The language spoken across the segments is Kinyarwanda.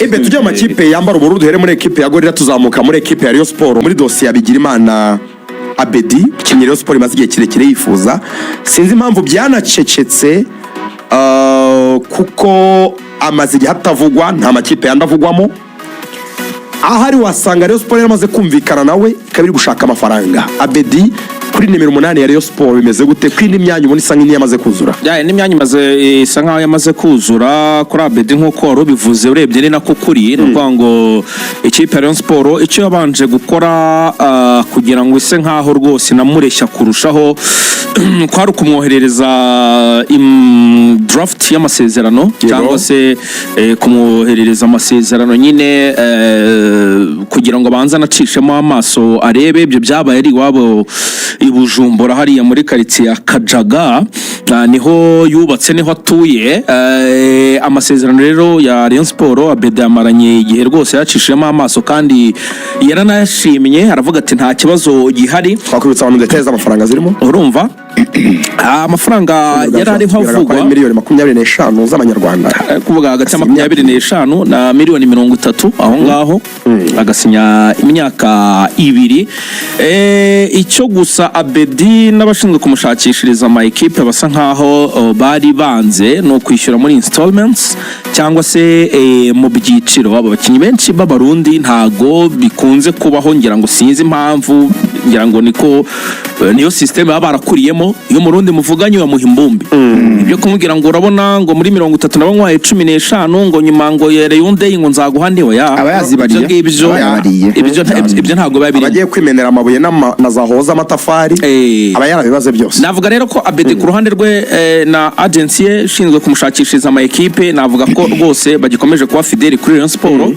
Ebe, tujye mu makipe yambara ubururu, duhere muri ekipe ya Gorilla, tuzamuka muri ekipe ya Rayon Sport, muri dosiye ya Bigirimana Abedi, umukinnyi Rayon Sport imaze igihe kirekire yifuza. Sinzi impamvu byanacecetse, kuko amaze igihe atavugwa, nta makipe yandi avugwamo. Ahari wasanga Rayon Sport yaramaze kumvikana nawe, ikaba iri gushaka amafaranga. Abedi kuri nimero 8 ya Rayon Sport bimeze gute, ko indi myanya ubona isa nk'iyamaze kuzura? Ya, indi myanya imaze, isa nkaho yamaze kuzura kuri Abedi nk'uko wari ubivuze. Urebye ni nako kuri, ni ukuvuga ngo ikipe ya Rayon Sport icyo yabanje gukora, kugira ngo ise nkaho rwose inamureshya kurushaho, kwari ukumwoherereza draft y'amasezerano cyangwa se kumwoherereza amasezerano nyine, kugira ngo abanze anacishemo amaso arebe. Ibyo byabaye ari iwabo i Bujumbura, hariya muri karitsiye ya Kajaga, niho yubatse, niho atuye. Amasezerano rero ya Rayon Sport, Abedi yamaranye igihe rwose yacishijemo amaso kandi yaranayashimye, aravuga ati nta kibazo gihari. Twakwibutsa abantu détails z'amafaranga zirimo? Urumva, amafaranga yari ariho Tubwiraga ko ari avugwa miliyoni 25 z'amanyarwanda. Ari kuvuga hagati ya 25 na miliyoni 30 aho ngaho, agasinya imyaka 2. Icyo gusa Abedi n'abashinzwe kumushakishiriza ama ekipe basa nkaho bari banze ni ukwishyura muri installments cyangwa se mu byiciro. Aba bakinnyi benshi b'Abarundi ntago bikunze kubaho, ngira ngo sinzi impamvu, ngira ngo niko niyo système baba barakuriyemo. Iyo Umurundi muvuganye bamuha imbumbi, ibyo kumubwira ngo urabona ngo muri 30 nabo nkwaye 15, ngo nyuma ngo yereyunde ngo nzaguha ndiwe ya Aba yazibariye. Ibyo ngibyo Aba yabariye. ibyo ntabwo biba birimo. Abagiye kwimenera amabuye na za hoza amatafari, aba yarabibaze byose. Navuga rero ko Abedi ku ruhande rwe, na agency ye ishinzwe kumushakishiriza ama ekipe, navuga ko rwose bagikomeje kuba fidèle kuri Rayon Sport,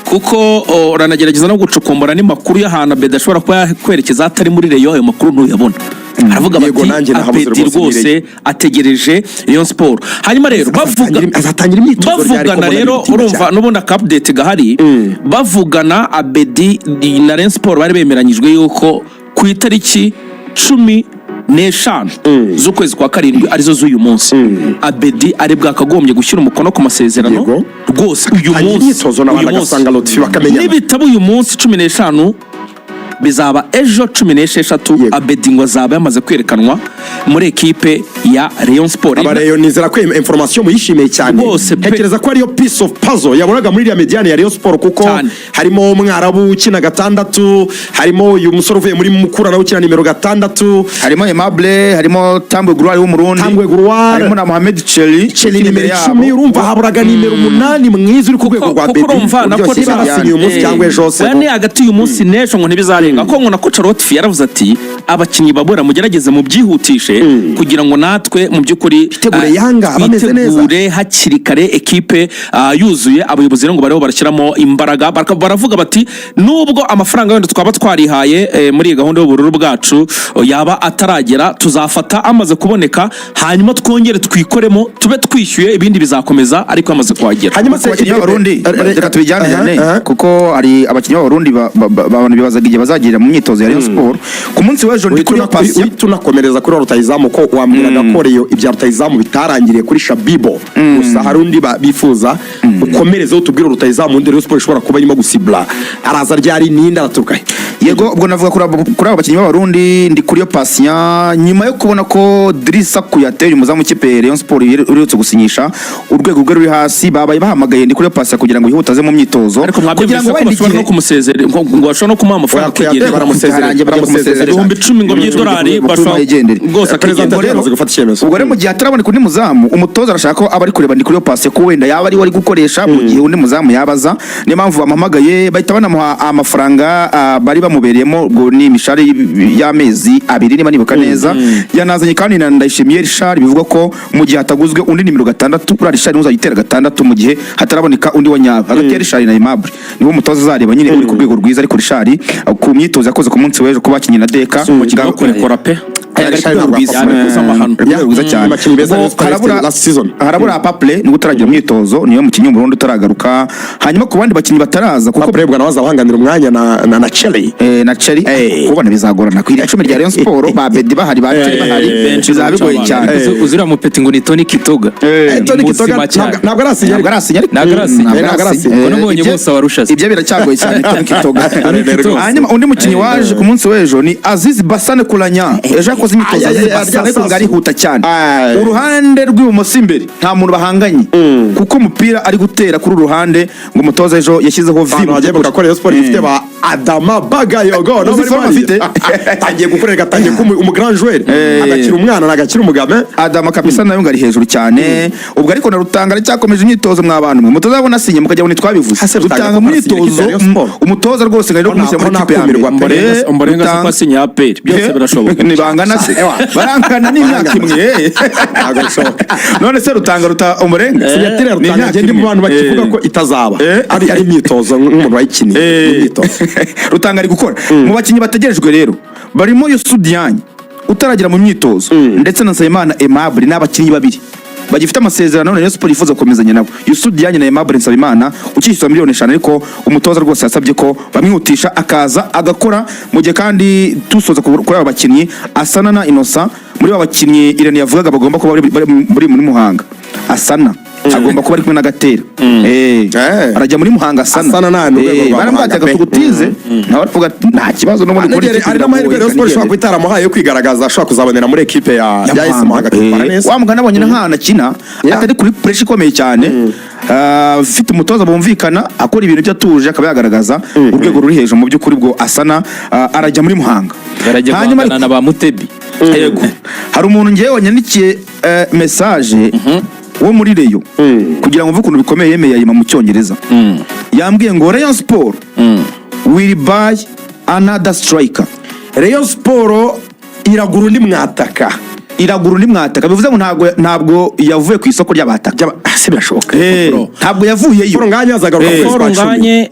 kuko uranagerageza no gucukumbura n'amakuru y'ahantu Abedi ashobora kuba yakwerekeza atari muri Rayon, ayo makuru ntuyabona. Aravuga Yego, bati nanjye nahabuze Abedi rwose. Rwose ategereje Rayon Sport. Hanyuma rero bavuga Azatangira imyitozo ryari, ko bavugana mbona rero bitinda urumva cyane? n'ubundi aka update gahari, bavugana Abedi na Rayon Sport bari bemeranyijwe yuko ku itariki 15 z'ukwezi kwa karindwi, arizo z'uyu munsi, Abedi ari bwakagombye gushyira umukono ku masezerano. Rwose uyu Atangira munsi imyitozo n'abandi uyu munsi. agasanga Lotfi bakamenyana. Nibitaba uyu munsi 15, bizaba ejo 16. Abedi ngo azaba yamaze kwerekanwa muri ekipe ya Rayon Sport. Abareyo nizera ko iyi information muyishimiye cyane. Rwose pe. Ntekereza ko ariyo piece of puzzle yabonaga muri iriya médiane ya Rayon Sport, kuko harimo Umwarabu ukina 6, harimo uyu musore uvuye muri Mukura nawe ukina nimero 6. Harimo Aimable, harimo Tambwe Gloire w'Umurundi. Tambwe Gloire. Harimo na Mohamed Cheli. Cheli nimero 10. Urumva haburaga nimero 8 mwiza uri ku rwego rwa Kuko Bedi. urumva nako Uryoshye niba cyane. arasinye uyu munsi cyangwa ejo se Oya, ni hagati y'uyu munsi n'ejo ngo ntibizarenga, kuko ngo na coach Lotfi yaravuze ati abakinnyi babura mugerageze mubyihutishe kugira ngo natwe mu by'ukuri Bitegure Yanga, bameze neza. twitegure hakiri kare, ekipe yuzuye. Abayobozi rero ngo bariho barashyiramo imbaraga. Baravuga bati nubwo amafaranga wenda twaba twarihaye muri iyi gahunda y'ubururu bwacu yaba ataragera, tuzafata amaze kuboneka, hanyuma twongere twikoremo tube twishyuye, ibindi bizakomeza ariko amaze kuhagera. Hanyuma se Ku bakinnyi b'Abarundi, reka tubijyanirane, kuko hari abakinnyi b'Abarundi abantu bibazaga igihe bazagirira mu myitozo ya Rayon Sport. Ku munsi w'ejo ndi kuri Patient Uhita unakomereza kuri rutayizamu, ko wambwiraga ko Rayon ibya rutayizamu bitarangiriye kuri Shabibo gusa, hari undi bifuza. Ukomerezeho utubwire rutayizamu undi Rayon Sport ishobora kuba irimo gusibura, araza ryari, ninde, araturuka he? Yego, ubwo navuga kuri abo bakinnyi b'Abarundi, ndi kuri yo Patient, nyuma yo kubona ko Drissa Kouyaté, umuzamu w'ikipe ya Rayon Sport uherutse gusinyisha, urwego rwe ruri hasi, babaye bahamagaye ndi kuri yo Patient kugira ngo yihute aze mu myitozo Ariko kugira mwabyumvise ngo ko wenda bashobora igihe no kumusezera, ngo bashobora no kumuha amafaranga Oya, Kouyaté akigendera. baramusezerera. Byarangiye, bagiye Baramusezerera. kumusezerera. 10,000 ngo by'idolari bashobora yigendere. rwose Perezida akigendera. yamaze gufata icyemezo. Ubwo rero mu gihe hataraboneka undi muzamu, umutoza arashaka ko aba ari kureba ndi kuri yo Patient, ko wenda yaba ari we ari gukoresha mu gihe undi muzamu yabaza. Niyo mpamvu bamuhamagaye, bahita banamuha amafaranga bari bamubereyemo, ubwo ni imishahara y'amezi 2 niba nibuka neza. Yanazanye kandi na Ndayishimiye Richard, bivugwa ko mu gihe hataguzwe undi nimero 6, uriya Richard niwe uzajya utera 6 mu gihe hataraboneka undi wa nyawe. Hagati ya Richard na Aimable niwo umutoza azareba nyine uri ku rwego rwiza. Ariko Richard, ku myitozo yakoze ku munsi w'ejo ko bakinnye na Deka Umukino wo kurekura pe. Ari ku rwego rwiza. Yabikoze amahano. Ari ku rwego rwiza cyane. Abakinnyi beza Ubwo Rayon Sport last season. Harabura Paple, niwe utaragira umwitozo, niyo mukinnyi w'Umurundi utaragaruka. Hanyuma ku bandi bakinnyi bataraza kuko Paple nawe azahanganira umwanya na Chelsea. Na Chelsea kubona bizagorana ku icumi rya Rayon Sport, ba Bedi bahari, ba Chelsea bahari, benshi bizaba bigoye cyane. Uzira mupeti ngo ni Tony Kitoga. Tony Muzima Kitoga cyane. ntabwo arasinya. Ntabwo arasinya ariko. Ntabwo arasinya. Ntabwo arasinya. Ubwo nabonye bose abarusha se. Ibyo biracyagoye cyane, Tony Kitoga. Kitoga. Hanyuma undi mukinnyi waje ku munsi w'ejo ni Aziz Basane Kulanya. Ejo yakoze imyitozo. Ay, ay, Aziz ay, Basane, ariko ay, ngo arihuta cyane. Ay. Uruhande rw'ibumoso imbere nta muntu bahanganye, kuko umupira ari gutera kuri uru ruhande, ngo umutoza ejo yashyizeho vi. Abantu bagiye bavuga ko Rayon Sport ifite ba Adama Bagayogo. Uzi forme afite? Atangiye gukorera, atangiye kuba umu grand joueur, agakira umwana, agakira umugame. Adama kabisa nayo ngo ari hejuru cyane. Ubwo ariko na Rutanga aracyakomeje imyitozo. Mwa bantu mwe, mutazabona asinye mukajya ngo ntitwabivuze. Hase Rutanga Rutanga ko mu arasinye myitozo, ikipe ya Rayon Sport. umutoza rwose ngo ari no kumushyira muri Ko kipe ya nakumirwa mbere. pe. Omborenga se Rutanga- ko asinye APR, byose birashoboka. Ntibangana se? Barangana n'imyaka imwe. Ntabwo bishoboka. None se Rutanga ruta Umurenga? Sinyatire ya Ni Rutanga imyaka ngende mu imwe. bantu bakivuga ko itazaba ari imyitozo nk'umuntu wayikiniye. Imyitozo. Rutanga ari gukora. Mu bakinnyi bategerejwe rero barimo Youssou Diagne utaragera mu myitozo, ndetse na Nsabimana Aimable. Ni abakinnyi babiri bagifite amasezerano na Rayon Sport yifuza gukomezanya nabo, Youssou Diagne na Aimable Nsabimana ukishyuzwa miliyoni 5, ariko umutoza rwose yasabye ko bamwihutisha akaza agakora. Mu gihe kandi dusoza kuri aba bakinnyi, Asana na Innocent, muri ba bakinnyi Irene yavugaga bagomba kuba bari muri Muhanga, Asana agomba kuba ari kumwe na Gatera. Arajya muri Muhanga Asana. Asana nta ni urwego rwa Baramubwira Muhanga ati pe. "Tugutize," nawe aravuga ati nta kibazo n'ubundi kubona Anegere ikipe ari n'amahirwe biragoye, Rayon Sport ishobora nigendere. kuba itaramuhaye yo kwigaragaza, ashobora kuzabonera muri ekipe ya AS Muhanga akitwara neza. Wa mugani abonye nk'ahantu akina atari kuri pressure ikomeye cyane, afite umutoza bumvikana, akora ibintu bye atuje, akaba yagaragaza urwego ruri hejuru. Mu by'ukuri bwo Asana arajya muri Muhanga. Barajya Hanyuma guhangana na ba Mutebi. Yego. Hari umuntu ngewe wanyandikiye message wo muri Rayon, kugira ngo mve ukuntu bikomeye, yemeye ayima mu Cyongereza. Yambwiye ngo Rayon Sport will buy another striker. Rayon Sport iragura undi mwataka. Iragura undi mwataka, bivuze ngo ntabwo yavuye ku isoko ry'abataka. Si birashoboka. Ntabwo yavuyeyo. Paul Nganye azagaruka mu kwezi Paul kwa 10. Nganye,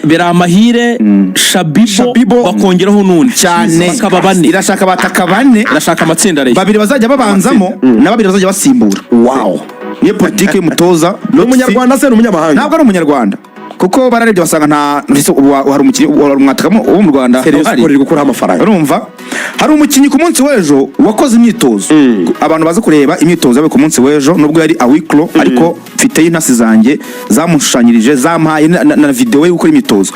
Biramahire, Shabibo, Shabibo. bakongeraho n'undi Cyane. bakaba bane. Irashaka abataka bane. Irashaka amatsinda Rayon. Babiri bazajya babanzamo na babiri bazajya basimbura. Niyo politiki y'umutoza. Ni umunyarwanda se, ni umunyamahanga? Ntabwo ari umunyarwanda, kuko bararebye basanga nta mbese ubu hari umukinnyi, hari umwataka wo mu Rwanda Rayon uhari. Sport iri gukuraho amafaranga. Urumva hari umukinnyi ku munsi w'ejo wakoze imyitozo. Abantu baza kureba imyitozo yabaye ku munsi w'ejo, nubwo yari awiklo, ariko mfiteyo intasi zanjye zamushushanyirije, zampaye na video ye gukora imyitozo.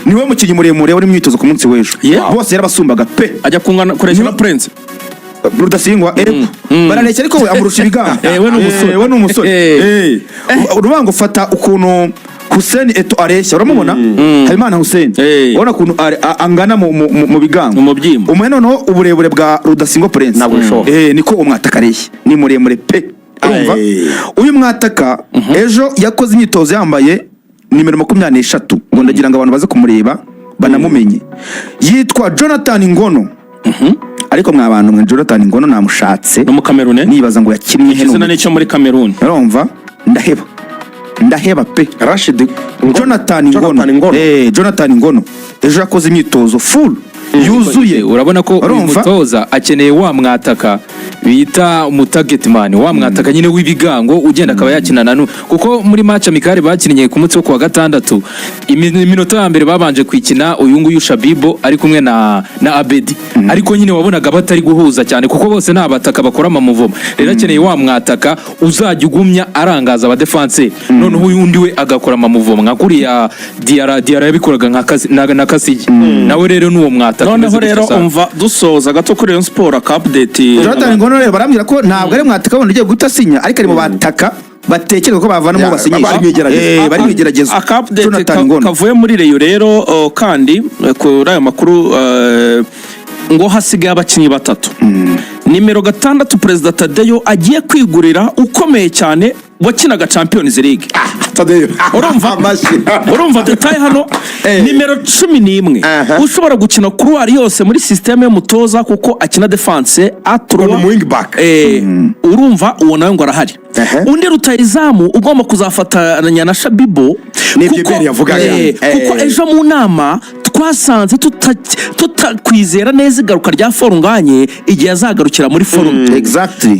Niwe mukinnyi muremure wari mu myitozo ku munsi w'ejo. Bose yarabasumbaga pe. Ajya kungana kureshya na Prince. Rudasingwa, ego, barareshya, ariko we amurusha ibigango. We ni umusore. We ni umusore. Uruvuga ngo fata ukuntu Hussein Eto areshya, uramubona, Habimana Hussein, urabona ukuntu angana mu bigango, Mu mubyimba. Umuhe noneho uburebure bwa Rudasingwa Prince. Ntabwo bishoboka. Niko umwataka areshya, ni muremure pe. Urumva uyu mwataka ejo yakoze imyitozo yambaye nimero 23, ngo ndagira ngo abantu baze kumureba banamumenye. Yitwa Jonathan Ngono. Ariko mwa bantu mwe, Jonathan Ngono namushatse No mu Kamerune. nibaza ngo yakinnye he. Izina nicyo muri Kameruni. Urumva ndaheba, ndaheba pe. Rashid. Jonathan Jonathan Ngono. Ngono. Jonathan Ngono ejo yakoze imyitozo full yuzuye. Urabona ko uyu Urumva? mutoza akeneye wa mwataka bita umutargetman, wa mwataka nyine w'ibigango ugenda akaba yakinana kuko muri match amicale bakinnye ku munsi wo kuwa gatandatu, iminota ya mbere babanje kwikina uyu nguyu Shabibo ari kumwe na Abedi, ariko nyine wabonaga batari guhuza cyane, kuko bose ni abataka bakora amamouvement. Rero akeneye wa mwataka uzajya ugumya arangaza abadefanse, noneho uyu undi we agakora amamouvement nka kuriya Diarra yabikoraga nka na Kasigi nawe. Rero n'uwo mwataka Noneho umeze rero gutya sana. umva, dusoza gato kuri Rayon Sport aka update. Jonathan Ngono rero barambwira ko ntabwo ari mwataka wundi ugiye guhita asinya, ariko ari mu bataka batekereza ko bavanamo Ya, basinyisha. bari mu igerageza. Bari mu igerageza. Aka update Jonathan Ngono. kavuye muri Rayon rero, kandi kuri ayo makuru, ngo hasigaye abakinnyi batatu. Nimero 6, Perezida Tadeyo agiye kwigurira ukomeye cyane wakinaga Champions League. Tadeyo. Urumva? Amashyi. Urumva détail hano? Nimero 11, ushobora gukina couloir yose muri système y'umutoza, kuko akina défense à trois. Ni umu wing back. Urumva uwo nawe ngo arahari. Undi rutayizamu ugomba kuzafatanya na Shabibo. Nibyo Iberi yavugaga. Kuko ejo mu nama twasanze Tutakwizera neza igaruka rya Fall Ngagne igihe azagarukira muri forme.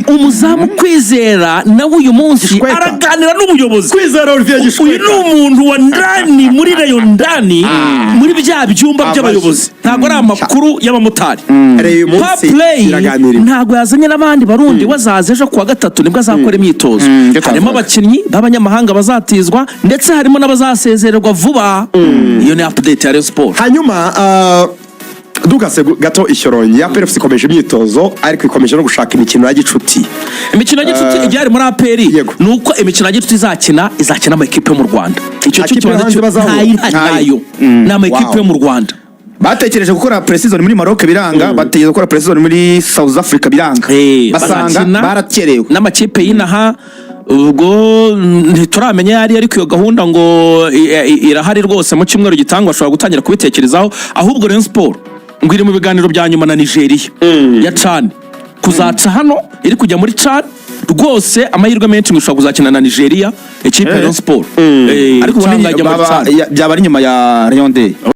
Umuzamu Kwizera nawe uyu munsi Gishweka. araganira n'ubuyobozi. Kwizera Olivier Uyu Gishweka. ni umuntu wa ndani muri Rayon, ndani muri bya byumba by'abayobozi, ntabwo ari amakuru y'abamotari. Rayon uyu munsi Play iraganira. ntabwo yazanye n'abandi Barundi, wazaza ejo kuwa gatatu nibwo azakora imyitozo. Nibyo Harimo twavugaga. abakinnyi b'abanyamahanga bazatizwa, ndetse harimo n'abazasezererwa vuba. Iyo ni update ya Rayon Sport. Hanyuma dukase gato ishyorongi ya APR FC ikomeje imyitozo, ariko ikomeje no gushaka imikino ya gicuti. Imikino ya gicuti igihari muri APR Yego. ni uko imikino ya gicuti izakina amakipe yo mu Rwanda. Icyo Nta cyo kipe kibanza hanze cyo bazahura? ntayihari. Ntayo. Ntayo, ni amakipe yo mu Rwanda. Batekereje gukora pre-season muri Maroc biranga, batekereza gukora pre-season muri South Africa biranga, basanga Bazakina barakerewe. n'amakipe y'inaha. Ubwo ntituramenya ayo ari, ariko iyo gahunda ngo irahari rwose. Mu cyumweru gitangwa bashobora gutangira kubitekerezaho. Ahubwo Rayon Sport ngo iri mu biganiro bya nyuma na Nigeria ya CHAN, kuzaca hano iri kujya muri CHAN. Rwose amahirwe menshi ngo ishobora kuzakina na Nigeria, ikipe ya Rayon Sport. Ariko ubundi cyangwa ijya muri baba- CHAN. byaba ari nyuma ya Rayon Day.